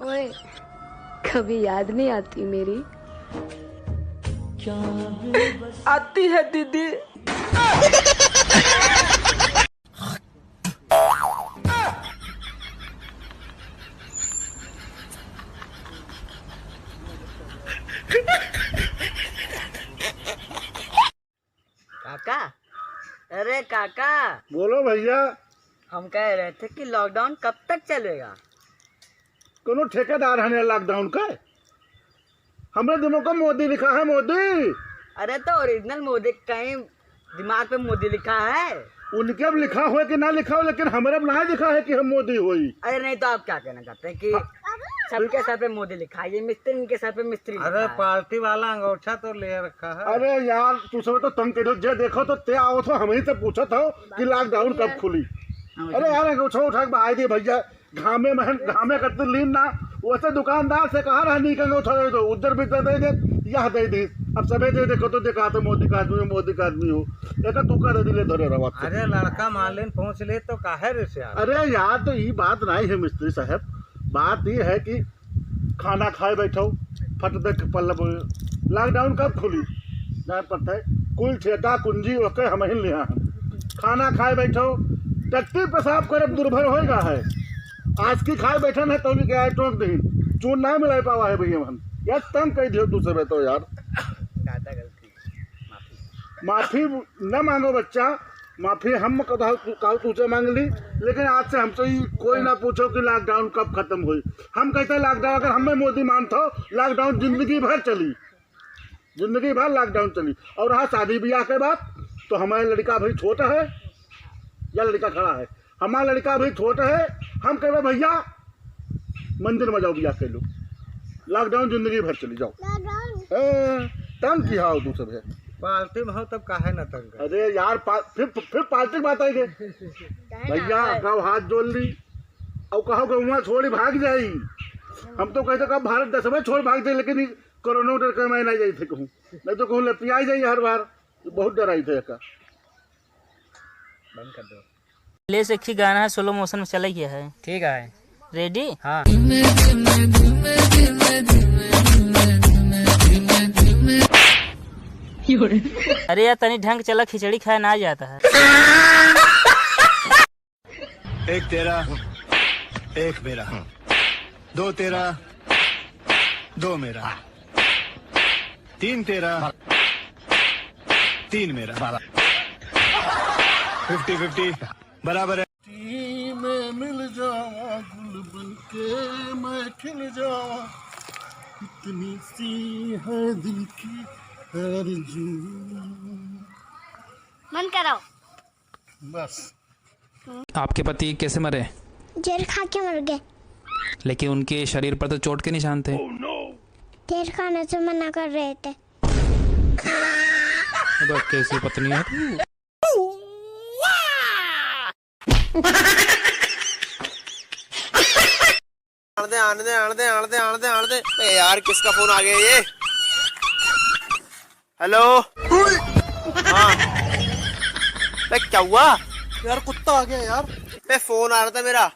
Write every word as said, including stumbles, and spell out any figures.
ओए, कभी याद नहीं आती मेरी? आती है दीदी। काका, अरे काका। बोलो भैया। हम कह रहे थे कि lockdown कब तक चलेगा? कोनो ठेकेदार है ना lockdown का? हमरे दिमाग को मोदी लिखा है, मोदी। अरे तो original मोदी कहीं दिमाग पे मोदी लिखा है? उनके अब लिखा हो कि ना लिखा हो, लेकिन हमरे अब ना लिखा है कि हम मोदी होई। अरे नहीं तो आप क्या कहना चाहते हैं कि सबके सर पे मोदी लिखा है, ये मिस्त्री के सर पे मिस्त्री लिखा अरे है। पार्टी वाला अंगूठा तो ले रखा है। अरे यार, तू सब तो तंग कइले हो, जे देखो तो ते आवत हो, हमहीं से पूछत हो कि lockdown कब खुली। हाँ, अरे यार, अंगूठा उठा के बहाई दिए भैया, घामे में, घामे करते लीन ना, वैसे दुकानदार से कहा रहा, "नहीं, अंगूठा दे दो, उधर भी दे दे, यह दे दी।" अब सबे जे देखो तो देखा तो मोदी का आदमी हो, मोदी का आदमी हो, एक तू का दे दिले धरे रहो। अरे लड़का मालिन पहुँच ले तो काहे रे से यार? अरे यार, तो ई बात नहीं है मिस्त्री साहब, बात ई है कि खाना खाए बैठो, फट देख पल्ला बोले, lockdown कब खुली? ना पता है, कुल ठेका कुंजी ओके हमहिन लिहा है। खाना खाए बैठो, टट्टी पेशाब करब दुर्भर होएगा है। आज की खाए बैठन है, तौली के आए टोक दही, चून ना मिला पावा है भैया मन। यार तंग कह दियो तू सबे तो यार। दादा गलती, माफी। माफी न मांगो बच्चा, माफी हम कदा काउ तुझे मांग ली, लेकिन आज से हमसे ही कोई ना पूछो कि lockdown कब खत्म हुई। हम कहते हैं lockdown अगर हमें मोदी मानत हो, lockdown जिंदगी भर चली, जिंदगी भर lockdown चली। और रहा शादी ब्याह के बात, तो हमारे लड़का अभी छोटा है या लड़का खड़ा है, हमारा लड़का अभी छोटा है, हम कहबे भैया मंदिर में जाओ ब्याह कर लो, lockdown जिंदगी भर चली जाओ। ए, तंग की हाव तू सब है। पार्टी में हो तब काहे ना तंग करे? अरे यार, पा-, फिर, फिर पार्टी की बात आई गई। भैया, कब हाथ जोड़ ली और कहो कि वहाँ छोड़ी भाग जाई। हम तो कहते कब भारत दसवें छोड़ भाग जाए, लेकिन ई कोरोना डर के मैं नहीं जाई थे कहूँ, नहीं तो कहूँ लपियाई जाई हर बार। बहुत डराई थे का। बंद कर दो। ले से एक ही गाना है, slow motion में चला गया है। ठीक है। Ready? हाँ। अरे यार, तनी ढंग चला, खिचड़ी खाए ना जाता है। एक तेरा, एक मेरा, दो तेरा, दो मेरा, तीन तेरा, तीन मेरा। फिफ्टी फिफ्टी बराबर है। मैं मिल जावा, गुल बन के मैं खिल जावा, इतनी सी है दिल की आरज़ू। बंद करो। बस। आपके पति कैसे मरे? जहर खा के मर गए। लेकिन उनके शरीर पर तो चोट के निशान थे। जहर खाने से मना कर रहे थे। बस, कैसी पत्नी है? आने दे, आने दे, आने दे, आने दे, आने दे, आने दे। ए यार, किसका फोन आ गया ये? हेलो। हाँ। बे, क्या हुआ? यार, कुत्ता आ गया यार। बे, फोन आ रहा था मेरा।